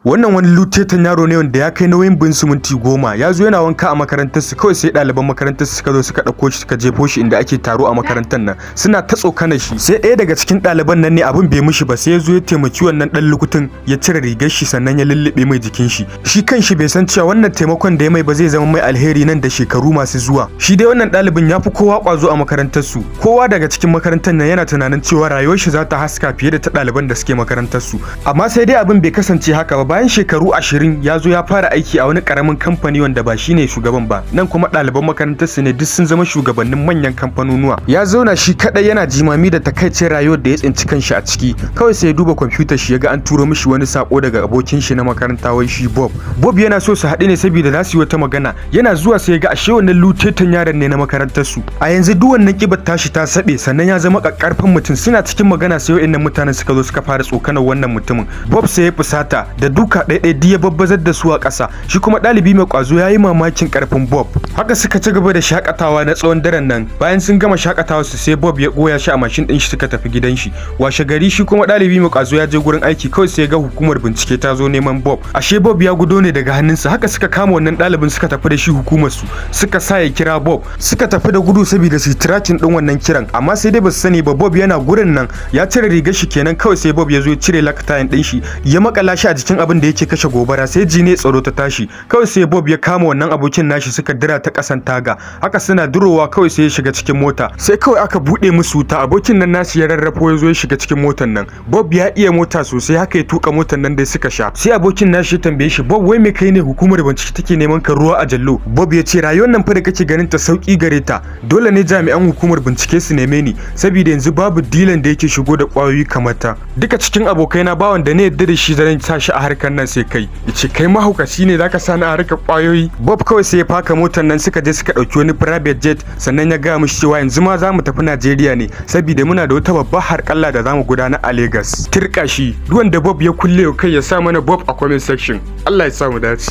Wannan wani lutetan yaro ne wanda ya kai nauyin buhun siminti 10. Ya zo yana wanka a makarantar su, kawai sai ɗaliban makarantar su suka zo suka ɗauko shi, suka jefo shi inda ake taro a makarantar nan, suna ta tsokanar shi. Sai ɗaya daga cikin ɗaliban nan ne abin bai mishi ba, sai ya zo ya taimaki wannan ɗan lukutun, ya cire rigar shi, sannan ya lullube mai jikin shi. Shi kanshi bai san cewa wannan taimakon da ya mai ba zai zama mai alheri nan da shekaru masu zuwa. Shi dai wannan ɗalibin ya fi kowa ƙwazo a makarantar su. Kowa daga cikin makarantar nan yana tunanin cewa rayuwar shi za ta haska fiye da ta ɗaliban da suke makarantar su, amma sai dai abin bai kasance haka ba. Bayan shekaru 20, ya zo ya fara aiki a wani karamin kamfani wanda ba shine shugaban ba. Nan kuma ɗaliban makarantar su ne duk sun zama shugabannin manyan kamfanonuwa. Ya zauna shi kadai yana jimami da takaicin rayuwar da ya tsinci kanshi a ciki. Kawai sai ya duba kwamfutar shi, ya ga an turo mishi wani sako daga abokin shi na makaranta, wai shi Bob. Bob yana so su haɗu ne saboda za su yi wata magana. Yana zuwa sai ya ga ashe wannan lutetan yaron ne na makarantar su. A yanzu duk wannan kibar tashi ta sabe, sannan ya zama kakkarfan mutum. Suna cikin magana sai wa'annan mutanen suka zo suka fara tsokanar wannan mutumin. Bob sai ya fusata da duka ɗaiɗai duk ya babbazar da su a ƙasa. Shi kuma ɗalibi mai ƙwazo ya yi mamakin ƙarfin Bob. Haka suka ci gaba da shakatawa na tsawon daren nan. Bayan sun gama shakatawa su, sai Bob ya goya shi a mashin ɗin shi, suka tafi gidan shi. Washe gari, shi kuma ɗalibi mai ƙwazo ya je gurin aiki, kawai sai ga hukumar bincike ta zo neman Bob. Ashe Bob ya gudo ne daga hannunsa. Haka suka kama wannan ɗalibin, suka tafi da shi hukumar su, suka sa ya kira Bob. Suka tafi da gudu saboda su tracking ɗin wannan kiran, amma sai dai ba su sani ba Bob yana gurin nan. Ya cire rigar shi kenan, kawai sai Bob ya zo ya cire lakatayin ɗin shi, ya makala shi a jikin abin da yake kashe gobara. Sai jine tsaro ta tashi. Kawai sai Bob ya kama wannan abokin nashi, suka dira ta kasan taga. Haka suna durowa, kawai sai ya shiga cikin mota, sai kawai aka bude musu wuta. Abokin nan nashi ya rarrafo ya zo ya shiga cikin motar nan. Bob ya iya mota sosai, haka ya tuka motar nan dai suka sha. Sai abokin nashi ya tambaye shi, "Bob, wai me kai ne hukumar bincike take neman ka ruwa a jallo?" Bob ya ce, "Rayuwar nan fa da kake ganin ta, sauki gare ta. Dole ne jami'an hukumar bincike su neme ni, saboda yanzu babu dilan da yake shigo da kwayoyi kamar ta. Duka cikin abokaina ba wanda ne yadda da shi zan sa shi a harkar nan sai kai." Yace, "Kai mahaukaci ne zaka sani a harkar kwayoyi?" Bob kawai sai ya faka motar nan, suka je suka dauki wani private jet, sannan ya gaya mishi cewa yanzu ma za mu tafi Najeriya ne saboda muna da wata babbar harƙalla da zamu gudanar a Lagos. Tirka shi, duk wanda Bob ya kulle kai ya sa mana Bob a comment section. Allah ya sa mu dace.